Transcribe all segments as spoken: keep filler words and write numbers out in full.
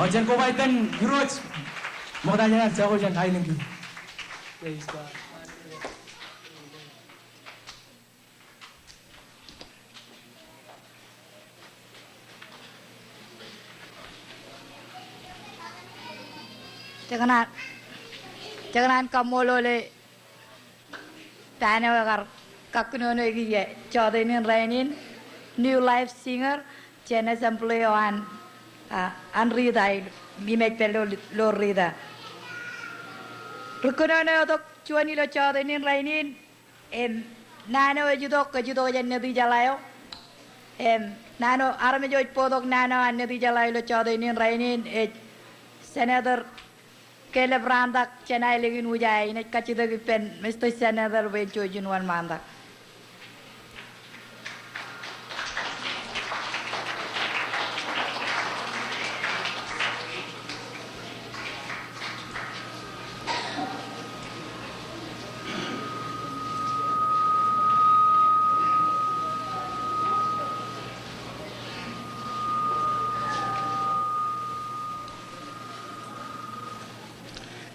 Jen koba ippān Irooj ṃokta jān ad jako jān aelōñ kein. Jekōṇaan, jekōṇaan kaṃṃoolol e paan eo ekar kakkinono eok ijo jọteen in rainin, New Life Singer, jān assembly eo an, a, an Rita, im ej pād ilo, ilo Rita. Ri kōnono eo tok juon ilo jọteen in rainin, im naan eo ej itok, ej itok jān Nitijeḷā eo. Im naan eo, armej eo ej bōktok naan eo an Nitijeḷā ilo jọteen in rainin ej Senator Caleb Raantak jān aelōñ in Ujai. Inaaj kajjitōk ippān Mister Senator bwe en jouj in wōnṃaantak.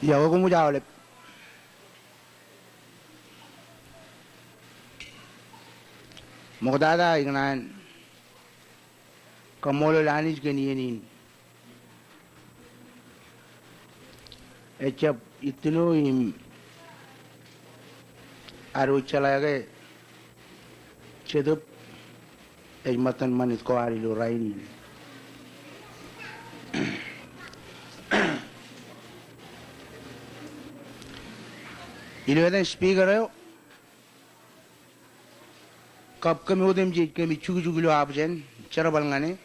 Iọkwe, koṃij aolep. Ṃoktata ikōṇaan kaṃṃoolol Anij kōn iien in. Ejjab ittino im ad wōj jeḷā ke Jetōb ej ṃōttan ṃanit ko ad ilo rainin. Ilo etan speaker eo, kab kōm otemjej kōmij jukjuk ilo absent, jerbal ñan e.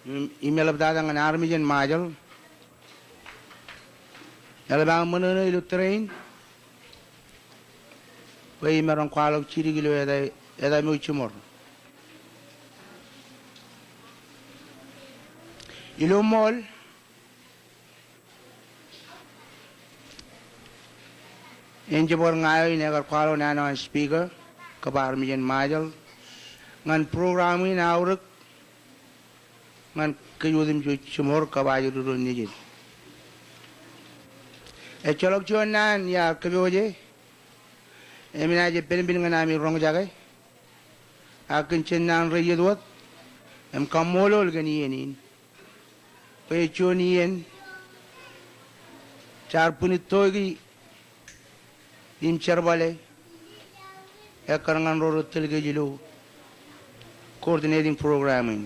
Im, im eḷaptata ñan armej in Ṃajeḷ. Eḷap aō ṃōṇōṇō ilo train bwe imaroñ kwaḷọk jidik ilo eta, eta eo jiṃor. Ilo ṃool, en jab bar ña eo in ekar kwaḷọk naan eo an speaker kab armej in Ṃajeḷ ñan program in aorōk ñan kōj otemjej jiṃor kab ajri ro nejid. Ejjeḷọk juon naan iar kōpooje, im inaaj pād ippān ñan ami roñjake, ak kōn jān naan reiiet wōt, im kaṃṃoolol kōn iien in. Bwe juon iien jaar bwinittoiki im jerbale ekkar ñan ro rej tōl kōj ilo coordinating program in.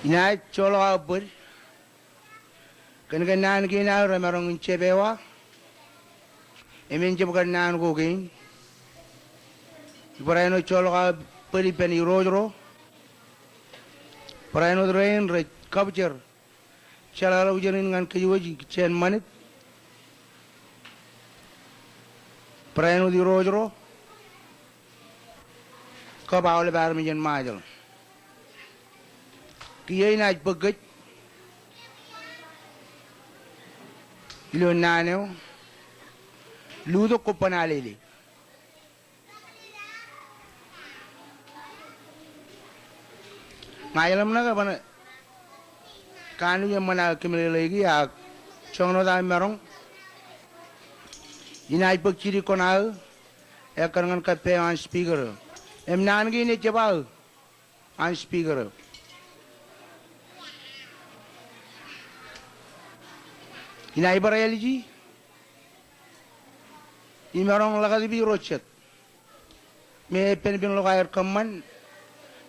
Inaaj joḷọk aō bōd kōn ke naan kein aō remaroñ in jab ewa. Im en jab kar naan ko kein. Barāinwōt joḷọk aō bōd ippān irooj ro. Barāinwōt rein rej kapjer jeḷāḷọkjeṇ in ñan kōj wōj jān ṃanit. Barāinwōt irooj ro kab aolep armej in Ṃajeḷ. Kiiō inaaj bōk kōj ilo naan eo, Lutōk Kobban Alele. Ña ij ḷōmṇak eban kanooj eṃṃan aō kōmeḷeḷeiki ak joñan wōt aō maroñ, inaaj bōk jidik koṇaō ekkar ñan kappān eo an speaker eo. Im naan kein ejjab aō an speaker eo. Inaaj bar āliji imaroñ ḷakatōpij ro jet me epenpen ḷọk aer kōṃṃan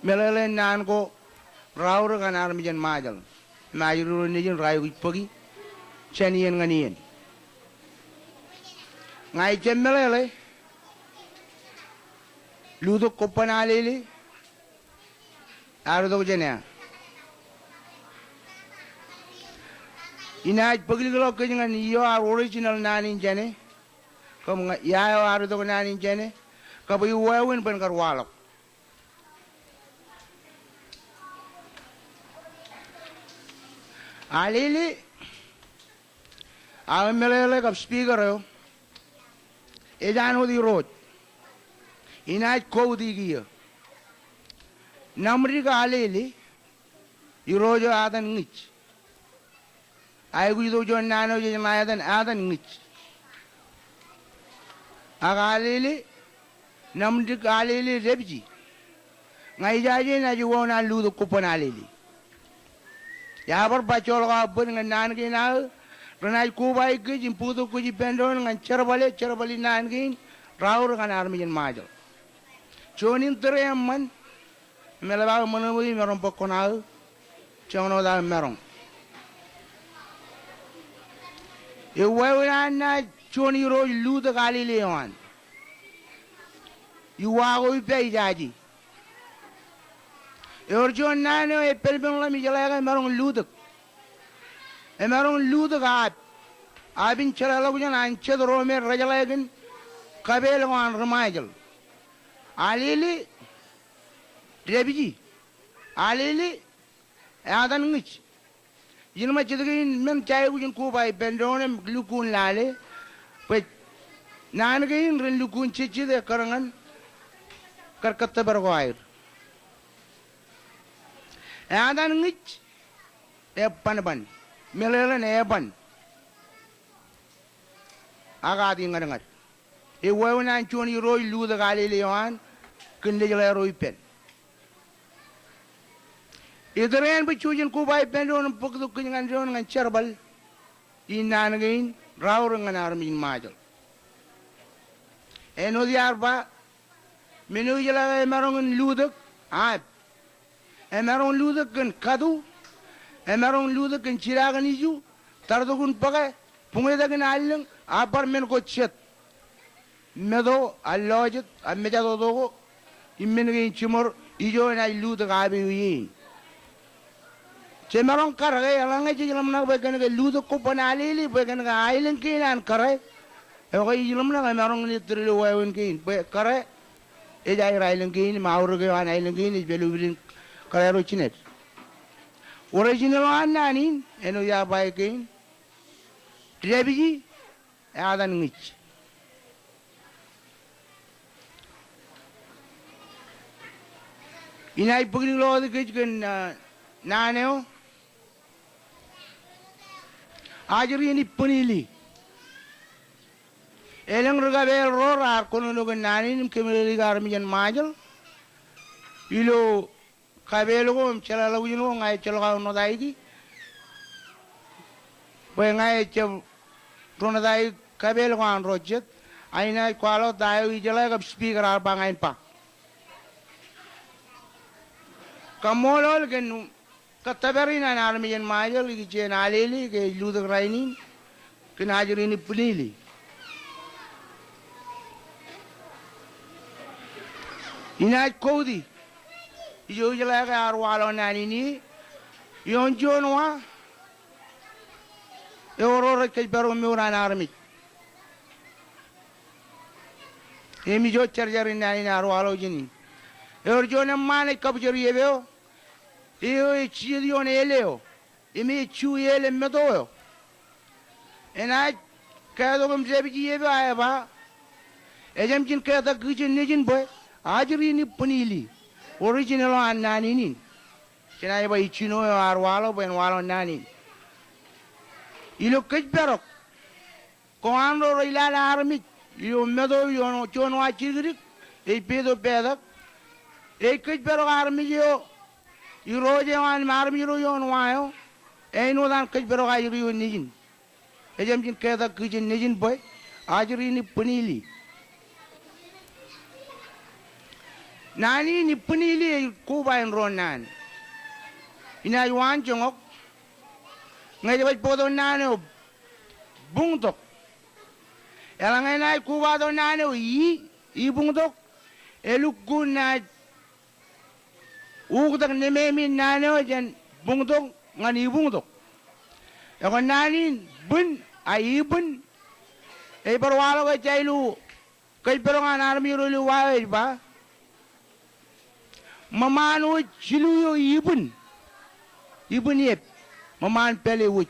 meḷeḷein naan ko raorōk an armej in Ṃajeḷ. Im ajri ro nejin raikuj bōki jān iien ñan iien. Ña ijjab meḷeḷe Lutōk Kobban Alele ear itok jān ia. Inaaj bōkḷọk kōj ñan iiō ear original naan in jāne, kab ñan ia eo ear itok naan in jāne, kab eo wāween bwe en kar waḷọk. Alele aō meḷeḷe kab speaker eo ej an wōt irooj. Inaaj quote kiiō. Namdik alele, irooj eo etan Ñij. Aikuj itok juon naan eo jej ṇa etan, etan Ñij. Ak alele, namdik alele dāpiji. Ña ijaje inaaj wāween an Lutōk Kobban Alele. Iar bar ba joḷọk aō bōd ñan naan kein aō renaaj kobaik kōj im bōktok kōj ippān doon ñan jerbale, jerbal in naan kein raorōk an armej in Ṃajeḷ. Juon in tōre eṃṃan, im eḷap aō ṃōṇōṇō im maroñ bōk koṇaō joñan wōt aō maroñ. Ewāween an naaj juon irooj Lutōk Alele eo an. Iwa ko ippa ijaje. Ewōr juon naan eo epenpen ḷọk im ijeḷā ke emaroñ lutōk. Emaroñ lutōk aap. Aap in jeḷāḷọkjeṇ an jet ro me rejeḷā kōn kapeel ko an ri-Ṃajeḷ. Alele dāpiji. Alele etan Ñij. Ijin ṃōk jet kein men jej aikuj in koba ippān doon im lukkuun lale bwe naan kein ren lukkuun jejjet ekkar ñan kar kōttōpar ko aer. Etan Ñij ebanban. Meḷeḷein eban. Ak atiñadñad. Ewāween an juon irooj Lutōk Alele eo an kōn lejeḷā ro ippān. Itōrean bwe jej aikuj in koba ippān doon im bōktok kōj ñan doon ñan jerbal in naan kein raorōk ñan armej in Ṃajeḷ. Āinwōt iar ba, men eo ijeḷā ke emaroñ in lutōk, aap. Emaroñ lutōk kōn katu, emaroñ lutōk kōn jidaak in iju, tartok in bōke, buñetak in allōñ, ak bar men ko jet. Meto, ak lọjet, ak mejatoto ko, im men kein jiṃor, ijo enaaj lutōk aap eo iien. Jemaroñ kar ke eḷaññe jej ḷōmṇak bwe kōn ke Lutōk Kobban Alele bwe kōn ke aelōñ kein an kōrā. Ekwe ij ḷōmṇak emaroñ in ettōr ilo wāween kein bwe kōrā ej aer aelōñ kein im aorōk eo an aelōñ kein ej pād ilo wāween kōrā ro jined. Original eo an naan in, āinwōt iar ba kein, dāpiji etan Ñij. Inaaj bōk ḷọk wōt kōj kōn, ah, naan eo. Ajri in Ibbenili. Elōñ ri-kapeel ro raar kōnono kōn naan in im kōmeḷeḷeik armej in Ṃajeḷ. Ilo kapeel ko im jeḷāḷọkjeṇ ko ña ejjeḷọk aō ṇotaiki. Bwe ña ejjab ro ṇotaik kapeel ko an ro jet. Ak inaaj kwaḷọk ta eo ijeḷā kab speaker ear ba ña in ba. Kaṃṃoolol kōn kōttōpar in an armej in Ṃajeḷ ikijjien Alele ke ej lutōk rainin kōn ajri in Ibbenili. Inaaj quote-i ijo ijeḷā ke ear waḷọk naan in ie, ioon juon wa ewōr ro rej kōjparok mour an armej. Im ijo jar jar in naan in ear waḷọk jān in. Ewōr juon eṃṃaan ej kabjar iep eo. Eo ej jijet ioon el eo. Im ej ju el im meto eo. Enaaj ketok im dāpij iep eo ak ej ba, ejāmin ketak kij nejin bwe ajri in ippān ili. Original eo an naan in in. Jenaaj ba ijjino eo ear waḷọk bwe en waḷọk naan in. Ilo kōjparok. Ko an ro rej lale armej ilo meto ioon juon wa jidikdik ej peto petak. Ej kōjparok armej eo irooj eo an armej ro ioon wa eo. Āinwōt an kōjparok ajri eo nejin. Ejāmin ketak kij nejin bwe ajri in ippān ili. Naan in ippān ili ej koba in roñ naan. Inaaj waan joñak. Ñe ej baj bōktok naan eo buñtok. Eḷaññe enaaj kobatok naan eo i, i buñtok. Elukkuun naaj uktak nemāmein naan eo jān buñtok ñan i buñtok. Ekwe naan in bwin, a i bwin. Ej bar waḷọk ejja ilo kōjparok an armej ro ilo wa eo ej ba. Ṃōṃaan wōj jilu eo ibwin. Ibwin iep. Ṃōṃaan pālle wōj.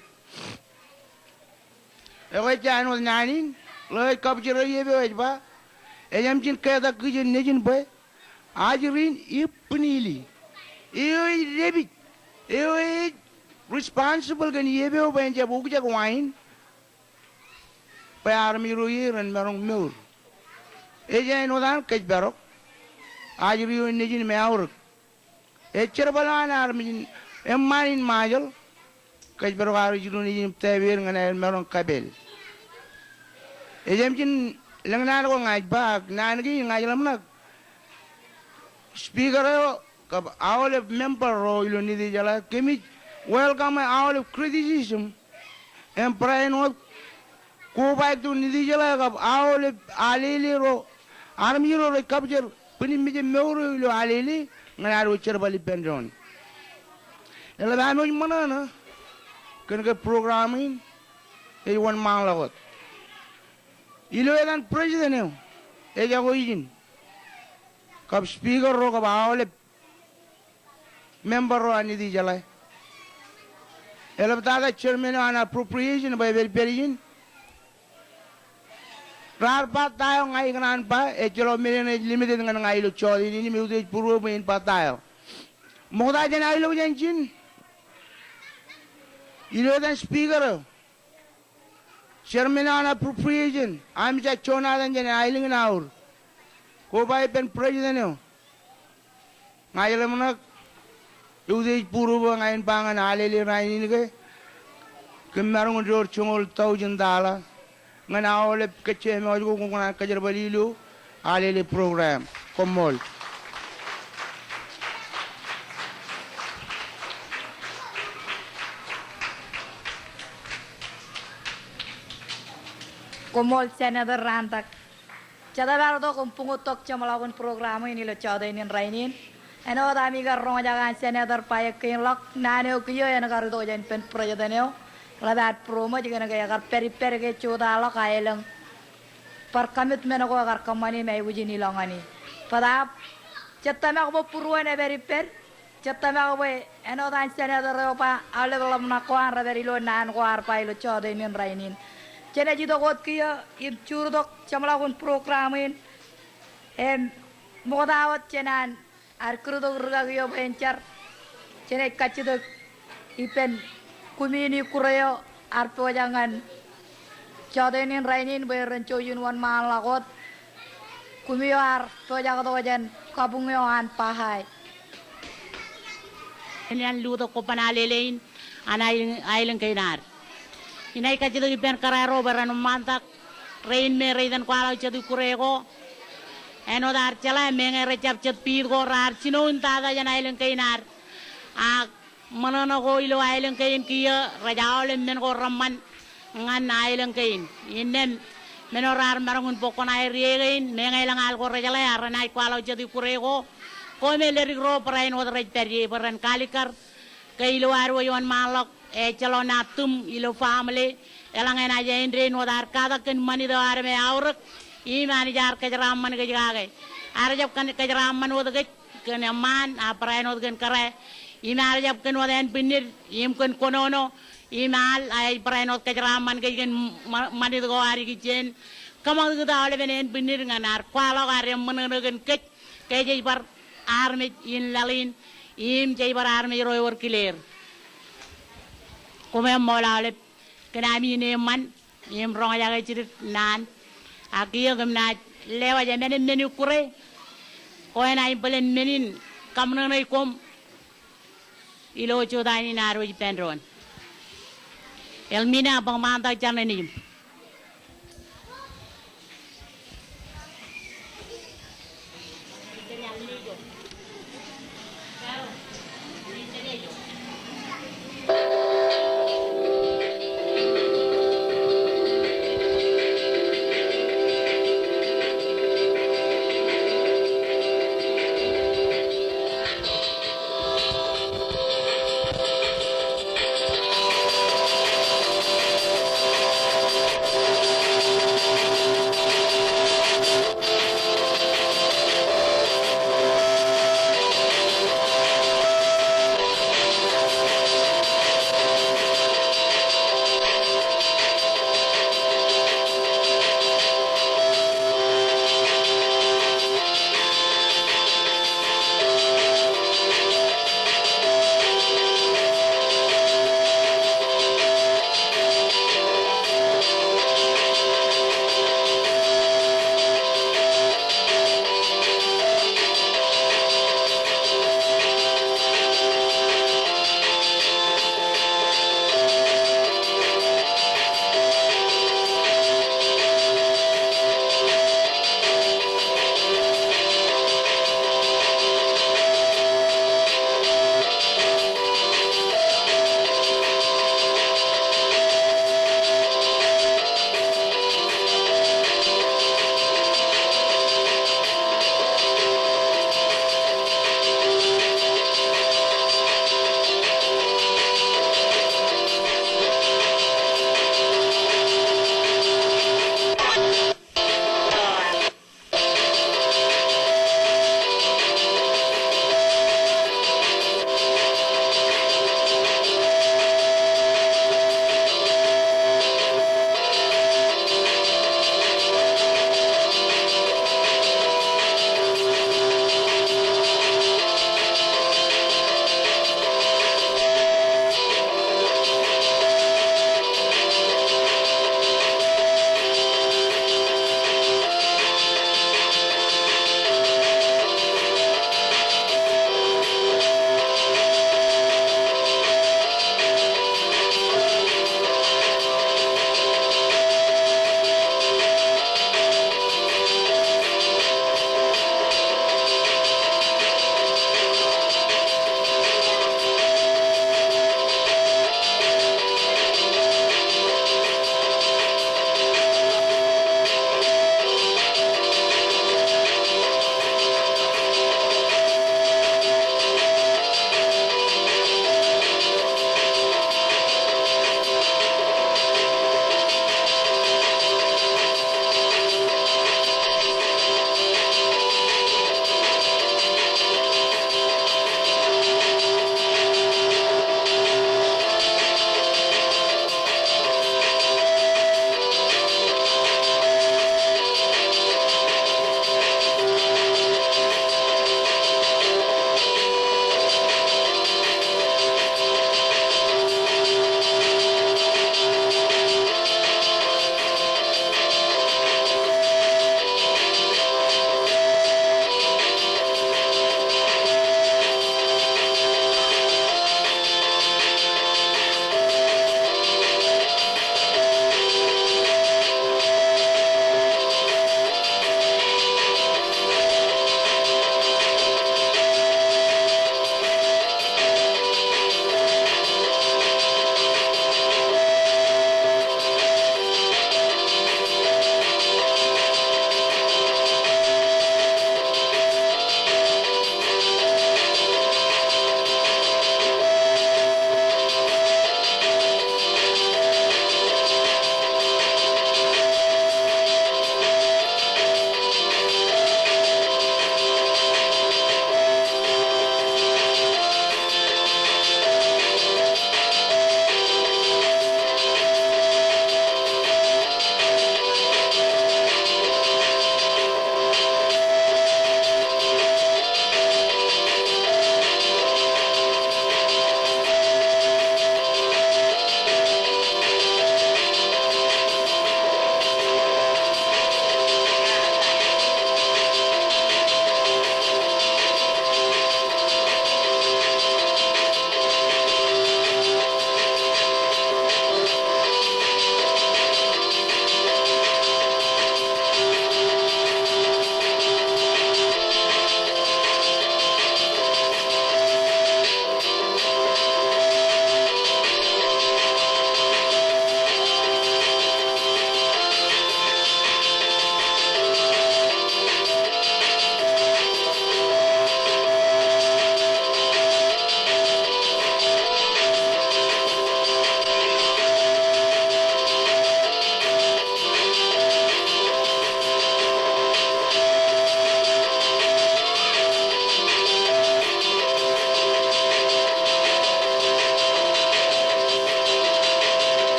Ekwe ej āinwōt naan in, ḷeo ej kabjar iep eo ej ba. Ejāmin ketak kij nejin bwe ajri in ippān ili. Eo ej dāpij. Eo ej responsible kōn iep eo bwe en jab ukjak wa in. Bwe armej ro ie ren maroñ mour. Ej āinwōt an kōjparok. Ajri eo nejin im eaorōk. Ej jerbal eo an armej in eṃṃaan in Ṃajeḷ. Kōjparok armej ro nejin im tōpar ñan aer maroñ kapeel. Ejāmin lōñ naan ko ña ij ba ak naan kein ña ij ḷōmṇak. Speaker eo kab aolep member ro ilo Nitijeḷā, kōmij welcome aolep criticism. Im barāinwōt kobaik tok Nitijeḷā kab aolep alele ro, armej ro rej kabjar bwinmej mour eo ilo alele ñan ad wōj jerbal ippān doon. Eḷap ami wōj ṃōṇōṇō kōn ke program in ej wōnṃaanḷọk wōt. Ilo etan president eo ej jako ijin kab speaker ro kab aolep member ro an Nitijeḷā. Eḷaptata chairman eo an appropriation bwe epād pād ijin. Raar ba ta eo ña ikōṇaan ba, ejjeḷọk men eṇ ej limited ñan ña ilo jọteen in im eutiej būruō bwe in ba ta eo. Ṃokta jān aelōñ jān ijin. Ilo etan speaker eo. Chairman eo an appropriation, Amisa Jonathan jān aelōñ in Aur. Koba ippān president eo. Ña ij ḷōmṇak, eutiej būruō bwe ña in ba ñan alele rainin ke, kōm maroñ in door joñoul thousand dollar. Ñan aolep kōjjeṃaoš ko kwōn kōṇaan kōjerbali ilo alele program. Koṃṃool. Koṃṃool Senator Rantak. Jatōpar tok im buñut tok jeṃḷọkin program in ilo jọteen in rainin. Āinwōt ami kar roñjake an Senator Payek kein ḷọk, naan eo kiiō en kar itok jān ippān president eo. Ḷap ad būroṃōj kōn ke ekar pād ippād ke jota ḷọk aelōñ. Bar commitment ko ekar kōṃṃani im aikuj in ilọk ñan e. Bōtaab, jej tōmak bwe būruon epād ippād. Jej tōmak bwe āinwōt an senator eo ba aolep ḷōmṇak ko an rej pād ilo naan ko ear ba ilo jọteen in rainin. Jenaaj itok wōt kiiō im juur tok jeṃḷọkin program in. Im ṃokta wōt jān an ad kūr tok rūkaki eo bwe en jar. Jenaaj kajjitōk ippān kumi in ikkure eo ear pojak ñan jọteen in rainin bwe ren jouj in wōnṃaanḷọk wōt. Kumi eo ear pojak tok jān kabuñ eo an Baha'i. Enaaj lutōk kobban alele in an aelōñ, aelōñ kein ad. Inaaj kajjitōk ippān kōrā ro bwe ren eṃṃantak rein me rej itōn kwaḷọk jet ikkure ko. Āinwōt ad jeḷā meñe rej jab jet piit ko raar jinoin tata jān aelōñ kein ad. Ak ṃōṇōṇō ko ilo aelōñ kein kiiō rej aolep men ko reṃṃan ñan aelōñ kein. Innām men eo raar maroñ in bōk koṇaer ie kein, meñe elōñ al ko rejeḷā ak renaaj kwaḷọk jet ikkure ko, kōmij ledik ro barāinwōt rej pād ie bwe ren kalikkar ke ilo ad wōj wōnṃaanḷọk, ejjeḷọk naaj tūṃ ilo family, eḷaññe enaaj āindein wōt ad katak kōn ṃanit eo ad me aorōk, im Anij ear kōjeraaṃṃan kōj kake. Ear jab kōn kōjeraaṃṃan wōt kōj kōn eṃṃaan, ak barāinwōt kōn kōrā. Im ear jab kōn wōt ānbwinnid, im kōn kōnono, im al, ej barāinwōt kōjeraaṃṃan kōj kōn ṃa-, ṃanit ko ad ikijjien. Kōṃakūt aolepen ānbwinnid ñan ear kwaḷọk, ear eṃṃōṇōṇō kōn kōj, ke jej bar armej in laḷ in, im jej bar armej ro ewōr kileer. Koṃ eṃṃool aolep kōn ami eṃṃan im roñjake jidik naan. Ak kiiō kōm naaj lewōj emān men ikkure, kōn aer bōlen men in kōṃṃan ṇe koṃ ilo jota in ad wōj ippān doon. Elmina, bōk ṃaantak jar ṇe nejiṃ.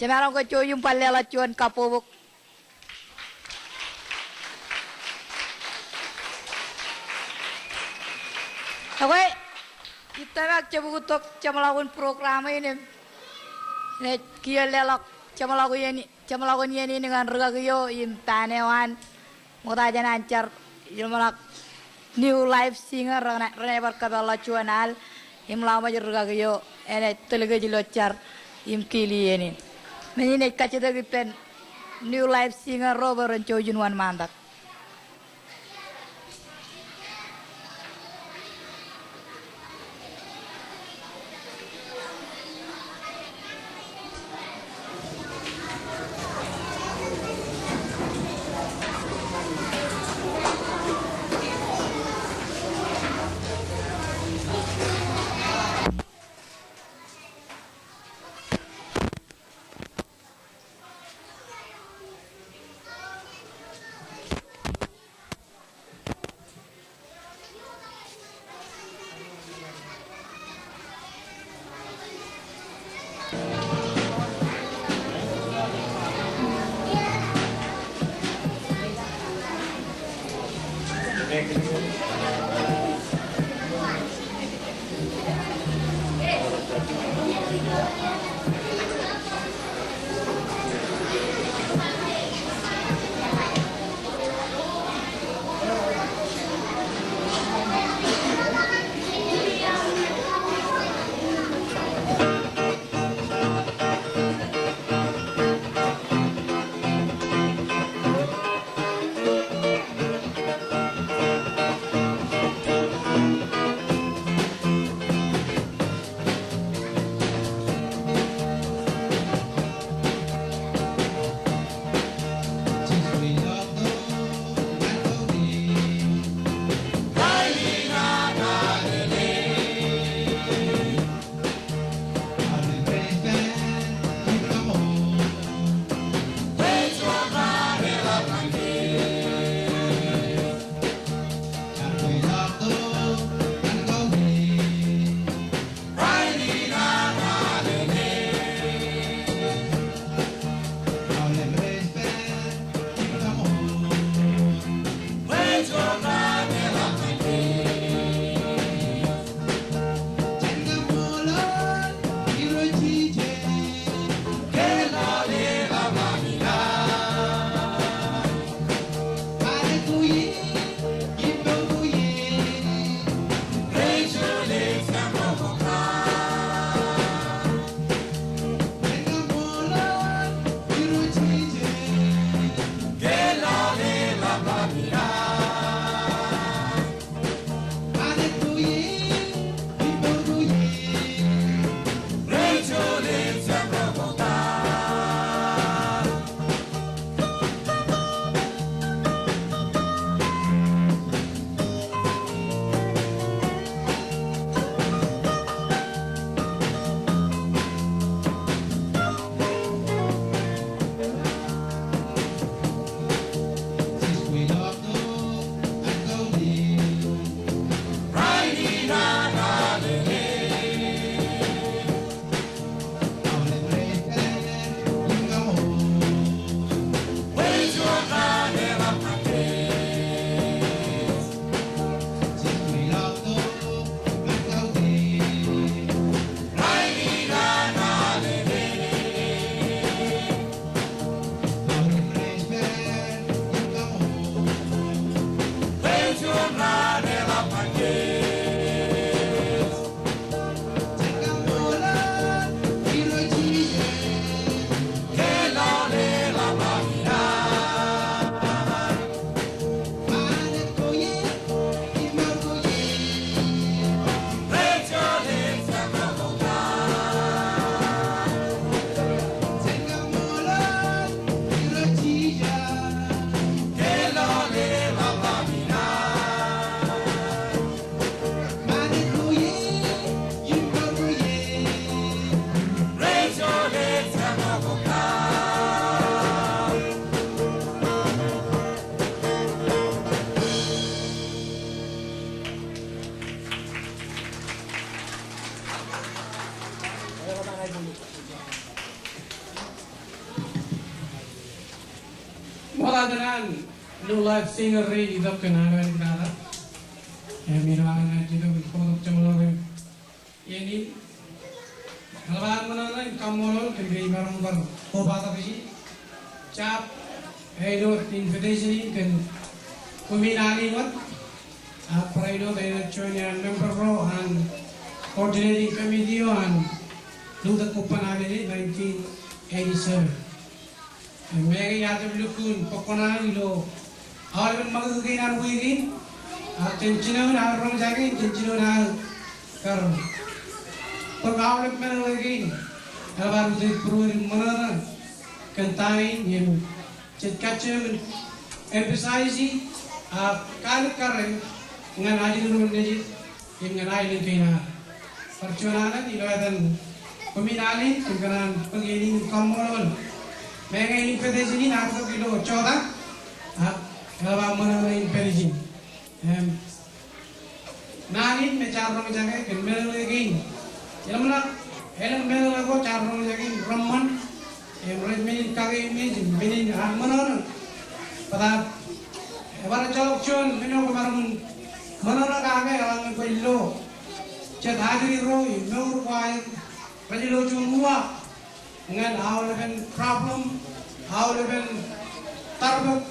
Jemaroñ ke jouj im bar leḷọk juon kabbokbok. Ekwe, ij tōmak jebuktok jeṃḷọkin program in im enaaj kiiō leḷọk jeṃḷọkin iien, jeṃḷọkin iien in ñan rikaki eo im paan eo an ṃokta jān an jar ḷōmṇak New Life Singer, renaaj, renaaj bar kōpeḷḷọk juon al im ḷak ṃōj rikaki eo enaaj tōl kōj ilo jar im kiil iien in. Men in ej kajjitōk ippān New Life Singer ro bwe ren jouj in wōnṃaantak. Kōṇaan New Life Singer rein itok kōn aolep eo an tata. Im ilo aō ṇa itok im kotak jeṃḷọk im iien in. Eḷap aō ṃōṇōṇō im kaṃṃoolol kōn ke imaroñ bar kobatok ijin. Jab āinwōt invitation in kōn koṃwin al in wōt. Ak barāinwōt āinwōt juon iaan member ro an coordinating committee eo an Lutōk Kobban Island in nineteen eighty-seven. Im meñe iar jab lukkuun bōk kuṇaan ilo aolepen ṃakūtkūt kein an wiik in, ak jān jinoin aō roñjake, jān jinoin aō kar bōk aolep meḷeḷe kein, eḷap aō rej būruod im ṃōṇōṇō kōn ta in im jej kajjioñ emphasize ak kalikkare ñan ajri ro nejid im ñan aelōñ kein ad. Bar juon alen ilo etan koṃwin al in, kōn kōṇaan bōk iien in im kaṃṃoolol. Meñe invitation in ear itok ilo jota, ak eḷap aō ṃōṇōṇō in pād ijin. Im naan in me jaar roñjake kōn meḷeḷe kein. Im ḷōmṇak, elōñ meḷeḷe ko jaar roñjake in reṃṃan. Im rej men in kakememej im men in an ṃōṇōṇō. Bōtab ebar ejjeḷọk juon men eo kwōmaroñ in ṃōṇōṇō kake eḷaññe kwōj lo jet ajri ro im mour ko aer rej lo juon uwaak ñan aolepen problem, aolepen tarbōk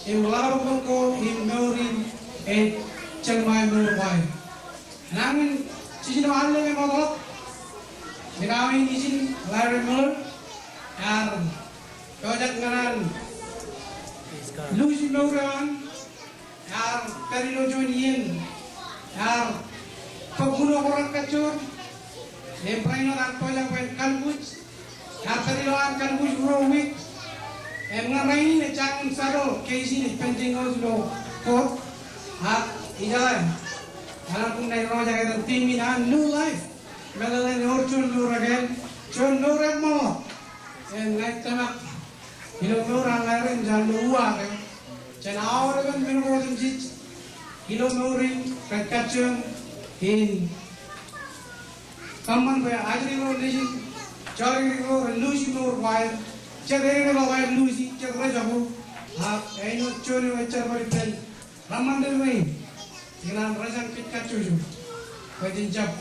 im ḷōḷḷap ko im mour in ej jeṃḷọk mour ko aer. Enañin jiljino allōñ eṃootḷọk, likao in ijin Larry Miller, ear pojak ñan an luuji mour eo an, ear pād ilo juon iien, ear bōk uno ko rekkajjoor, im barāinwōt an pojak bwe en kalbuuj, ear pād ilo an kalbuuj ruo wiik. Im ñan rainin ej jañin settle, case in ej pending ilo court. Ak ijeḷā eḷaññe kwōnaaj roñjake etan theme in an New Life, meḷeḷein ewōr juon mour ekāāl, juon mour eṃṃanḷọk. Im ña ij tōmak ilo mour an Larry im jaar lo uwaak eo jān aolepen men ko otemjej ilo mour in rej kajjioñ in kōṃṃan bwe ajri ro nejin, jodikdik ro rej luuji mour ko aer, jet ededeḷọk aer luuji, jet rejako, ak āinwōt juon eo ej jerbal ippān reṃṃan rein, ikōṇaan rōjañ kōj kajjojo bwe jen jab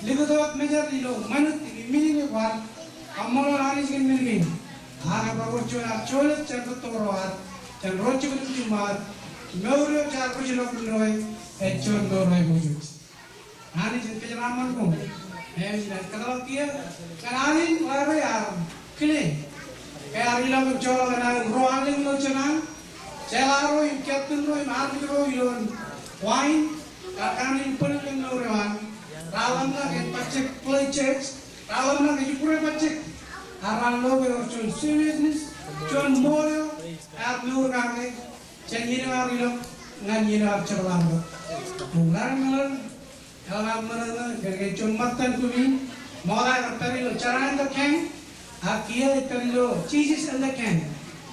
likūt wōt mejar ilo ṃanit im iminene ko ad. Kaṃṃoolol Anij kōn men kein. Ak ebar wōr juon ad jolōt jān bōktok ro ad, jān ro jibwid im jiṃṃaad, mour eo jaar bwijlọk ilo e ej juon mour eo epojoj. Anij en kōjeraaṃṃan koṃ. Im inaaj kōtḷọk kiiō ñan alen Larry ear kile. Ear ilọk im joḷọk enaaj ruo allōñ ilo jeṇān. Jeḷā ro im captain ro im armej ro ilo wain, raar kanooj in bōlen mour eo an. Raar ḷōmṇak ej bajjek play church. Raar ḷōmṇak ej ikkure bajjek. Ak raar lo bwe ewōr juon seriousness, juon ṃool eo ear mour kake jān iien eo ear ilọk ñan iien eo ear jepḷaaktok. Im Larry Miller, eḷap aō ṃōṇōṇō kōn ke juon ṃōttan kumi, ṃokta ekar pād ilo Jera and the Gang, ak kiiō ej pād ilo Jesus and the Gang.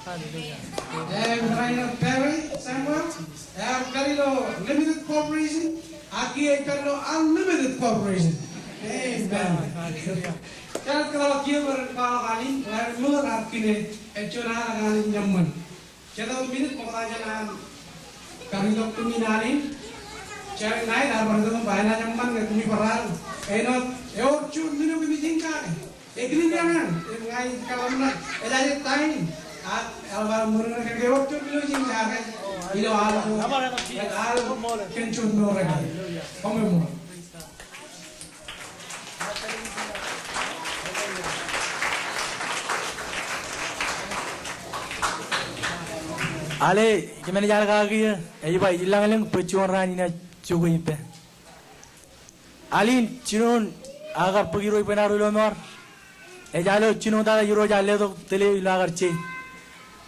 Im barāinwōt Perry Samuel, ear pād ilo Limited Corporation, ak kiiō ej pād ilo Unlimited Corporation. Amen. Jen kōtḷọk kiiō bwe ren kwaḷọk alen, Larry Miller ear kile, ej juon alen eṃṃan. Jet wōt minit ṃokta jān an kar itok kumi in alen. Jerry Knight ear bar itok im ba enaaj eṃṃan ñe kumi barāinwōt. Āinwōt ewōr juon men eo kōmij eñjake. Ekilin eñin, im ña ij kōḷmānḷọkjeṇ, ej aje ta in. Ak eḷap aō ṃōṇōṇō kōn ke ewōr juon men eo ij eñjake ilo al ko, al kōn juon mour eo. Koṃṃool. Ale, kōmij al kaki, ej ba ij lañlōñ bwe juon raan inaaj jokwe ippān. Al in, jinoin aō kar bōk Irooj bwe en arro ilo mour. Ej al eo jinoin tata Irooj ear letok tōl eō ilo aō kar jeje.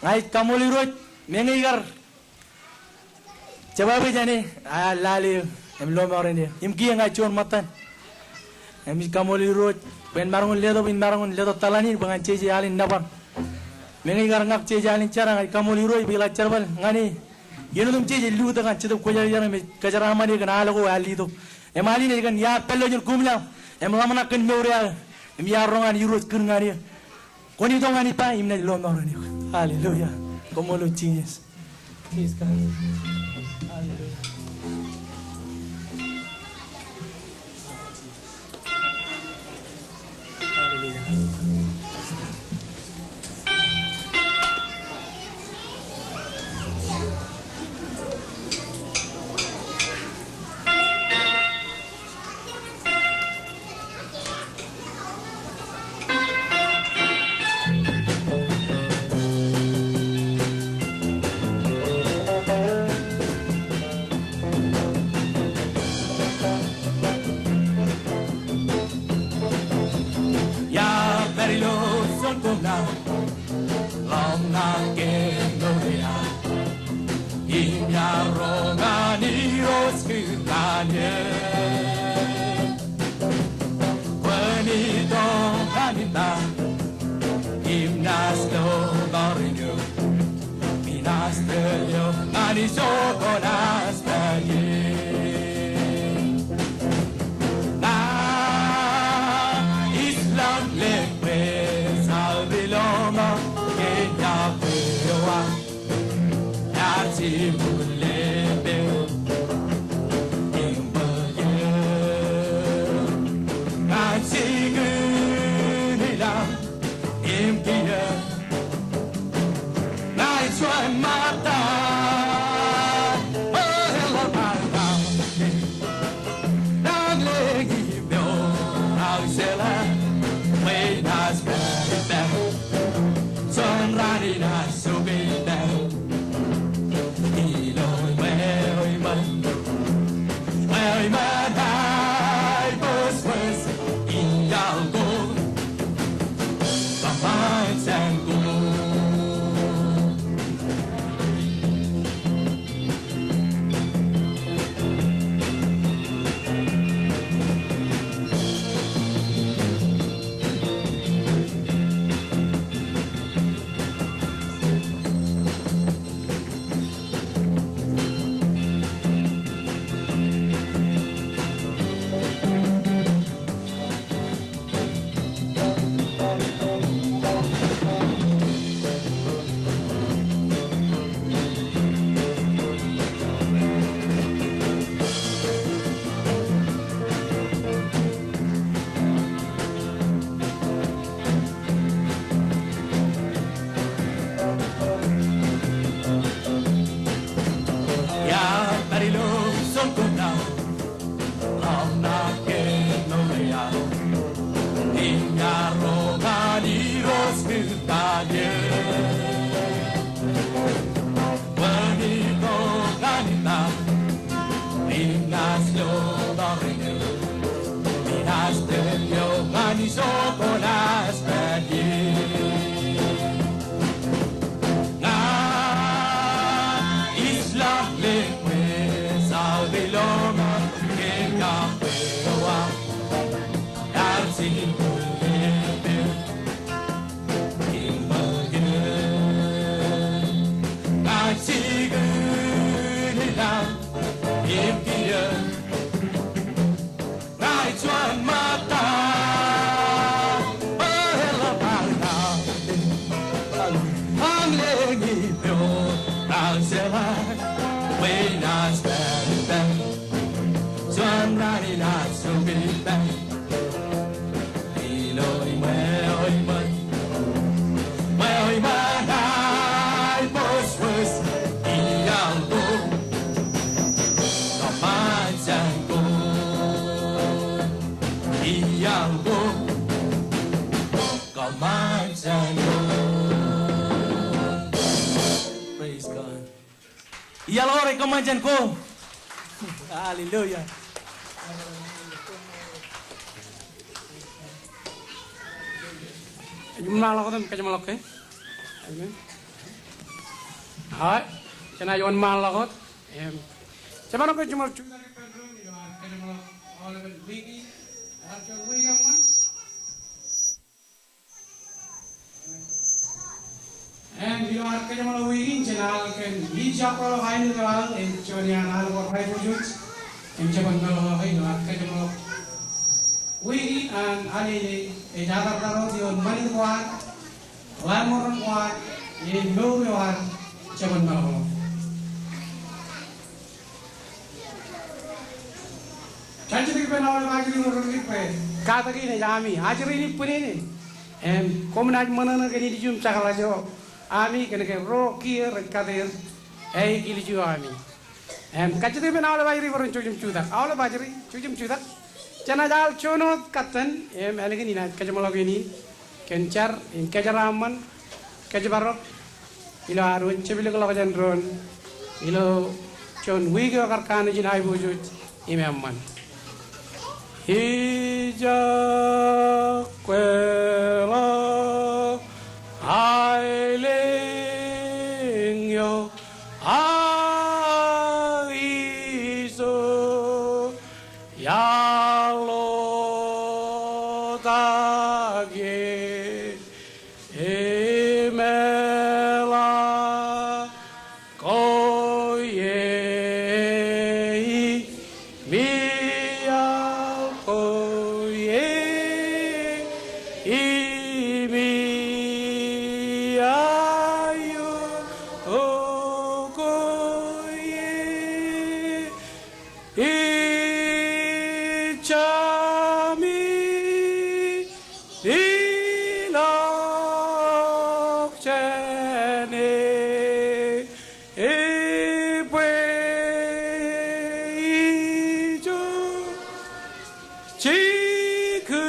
Ña ij kaṃṃoolol Irooj, meñe ikar jebabōj āne, aō lale eō, im lọmọọren eō. Im kiiō ña ij juon ṃōttan. Im ij kaṃṃoolol Irooj bwe en maroñ in letok, in maroñ in letok tōl eo in bwe ñan jeje al in nōbar. Meñe ikar ñak jeje al in jera, ña ij kaṃṃoolol Irooj bwe iḷak jerbal ñan e. Iien otemjej ej lukkuun tok an Jetōb Kwōjarjar im ej kōjeraaṃṃan eō kōn al ko ear letok. Im al in ej kōn iar pād ilo jen kōmlaḷ im ḷōmṇak kōn mour eo aō. Im iar roñ an Irooj kūr ñan eō. Kwōn itok ñan ippa im naaj lọmọọren eok. Hallelujah. Koṃṃool Jisōs. Praise God. Hallelujah. Hallelujah. Iar pād ilo soñ koṃ ṇa, ḷōmṇak ke mour eo aō. Im iar roñ ñan Irooj kōn ñan eō. Kwōn itok ñan ippa im naaj lo bar eo. Im naaj tōl eō ñan ijo ko naaj pād ie. Ña ij ḷañ lōñ bwe ear ri ḷōmṇak ke iar bwe eo aō. Iar jimjuon lepe im bōk eō ñan jikin ilañ im kiiō. Ña ij juon ṃōttan, o, eḷap aō ña. Ña ij lōñ im eor aō jeḷā bwe inaaj pād ippān. Juon raan inaaj jokwe ippān. Ilo ṃweo eṃṃan, ṃweo eṃṃan aiboojoj iaḷ ko. Kōṃṃan jān ko. Iar pād ilo soñ koṃ ṇa, ḷōmṇak ke mour eo aō. Im iar roñ ñan Irooj kōn ñan eō. Kwōn itok ñan ippa im naaj lo bar eo. Im naaj tōl eō ñan ijo ko naaj pād ie. Ña ij ḷañ lōñ bwe ear ri ḷōmṇak ke iar bwe eo aō. Iar jimjuon lepe im bōk eō ñan jikin ilañ im kiiō. Ña ij juon ṃōttan, o, eḷap aō ña. Ña ij lōñ im eor aō jeḷā bwe inaaj pād ippān. Juon raan inaaj jokwe ippān. Ilo ṃweo eṃṃan, ṃweo eṃṃan aiboojoj iaḷ ko. Kōṃṃan jān ko. Iaḷ ko. Kōṃṃan jān ko. Praise God. Iaḷ ko rej kōṃṃan jān ko. Hallelujah. Ej wōnṃaanḷọk wōt im kōjeṃḷọk ke. Amen. All right. Jenaaj wōnṃaanḷọk wōt im jeṃaroñ ke jiṃor juon. Im ilo ad kōjeṃḷọk wiik in, jen al kōn ijjab ro aenōt eo aō, im juon iaan al ko rej aiboojoj, im jeban meḷọkḷọk ilo ad kōjeṃḷọk wiik in. An al eo ej atar ro ioon ṃanit ko ad, ḷaṃoran ko ad, im mour eo ad, jeban meḷọkḷọk. Kajjitōk ippān aolep ajri ro rej bwe katak in ej ami ajri in ippān in. Im koṃ naaj ṃōṇōṇō kōn ilju im jekraj eo ami kōn ke ro kiiō rej kataer aō ilju ami. Im kajjitōk ippān aolep ajri bwe ren jouj im jutak. Aolep ajri, jouj im jutak. Jenaaj al juon wōt katten im ālikin inaaj kōjeṃḷọk iien in kōn jar in kōjeraaṃṃan, kōjparok ilo ad wōnṃaanḷọk jān doon ilo juon wiik eo kar kanooj in aiboojoj im eṃṃan. Ijekwe ḷọk aelōñ eo aō ijo iaḷ ḷotak ie im eḷaññe ko ie im iaḷ ko ie im iaio ko ie. Ij ami ilọk jān e, e bwe ijo jikū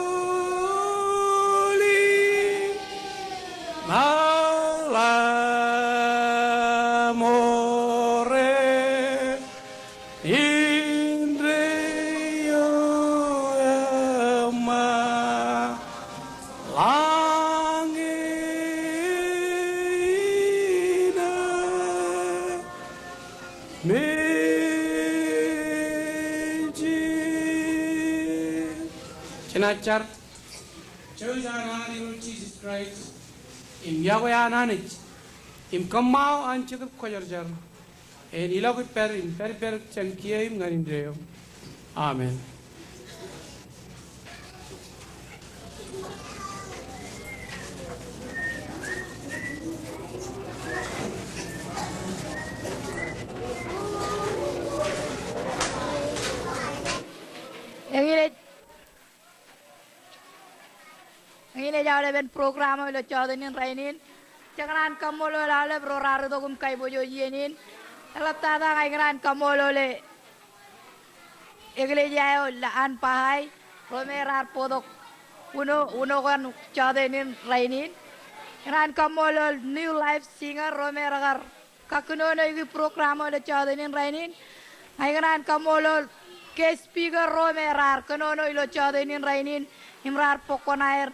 eṃool im aḷ ṃōre indeeo eṃṃan. Lañe ina meji. Jenaaj jar. Jouj an Anij Jisōs Kraist im iọkwe an Anij im kōṃṃao an Jetōb Kwōjarjar en ilọk ippād im pād ippād jān kiiō im ñan indeeo. Amen. Eñin ej Eñin ej aolepen program eo ilo jọteen in rainin. Jekōṇaan kaṃṃoolol aolep ro raar itok im kaiboojoj iien in. Eḷaptata ña ikōṇaan kaṃṃoolol eklejia eo an Baha'i, ro me raar bōktok uno, uno kōn jọteen in rainin. Ikōṇaan kaṃṃoolol New Life Singer, ro me rekar kakōnono ikijjeen program eo ilo jọteen in rainin. Ña ikōṇaan kaṃṃoolol guest speaker ro me raar kōnono ilo jọteen in rainin im raar bōk kuṇaer.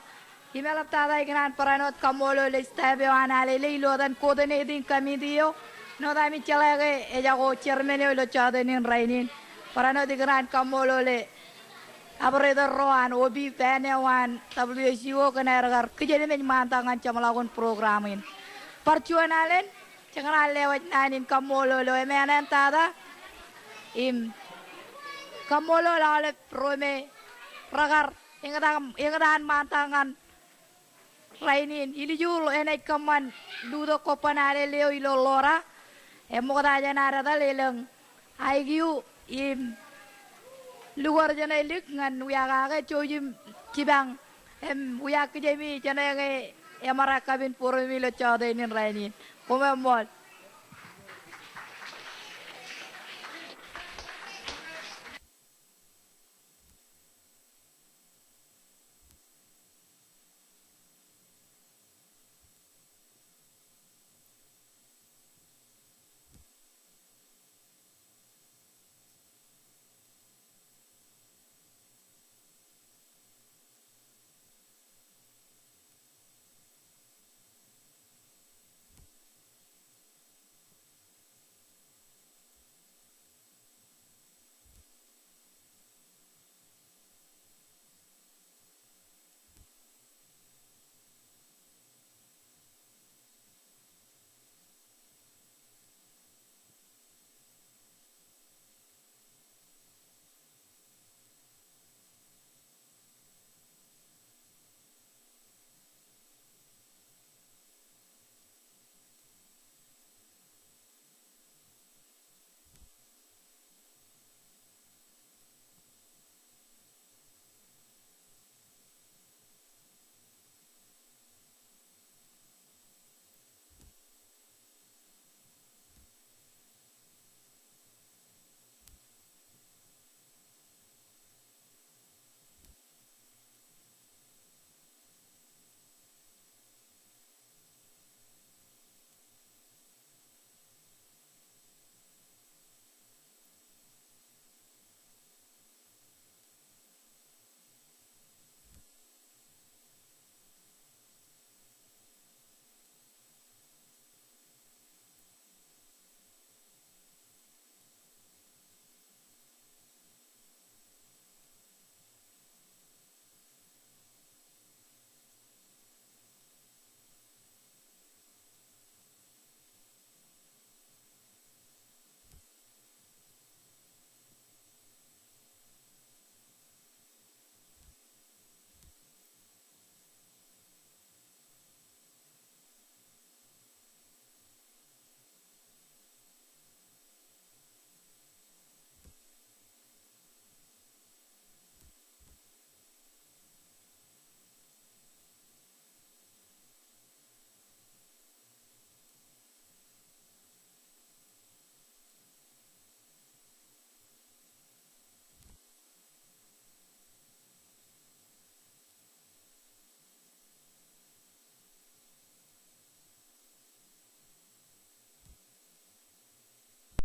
Im eḷaptata ikōṇaan barāinwōt kaṃṃoolol staff eo an Alele ilo etan coordinating committee eo. Āinwōt ami jeḷā ke ejako chairman eo ilo jọteen in rainin. Barāinwōt ikōṇaan kaṃṃoolol operator ro an O P fan eo an W S U O kōn aer kar kijenmej ṃaantak ñan jeṃḷọkin program in. Bar juon alen, jekōṇaan lewōj naan in kaṃṃoolol eo emān eṇ tata im kaṃṃoolol aolep ro me rekar eñtaan, eñtaan ṃaantak ñan rainin. Ilju enaaj kōṃṃan lutōk kobban Alele eo ilo Laura, eṃṃokta jān ad etal elōñ aikiu im lukkuun jenaaj lik ñan wia kake jouj im jipañ im wia kijemi jenaaj ke eṃōrā kapin būruemi ilo jọteen in rainin. Koṃṃool.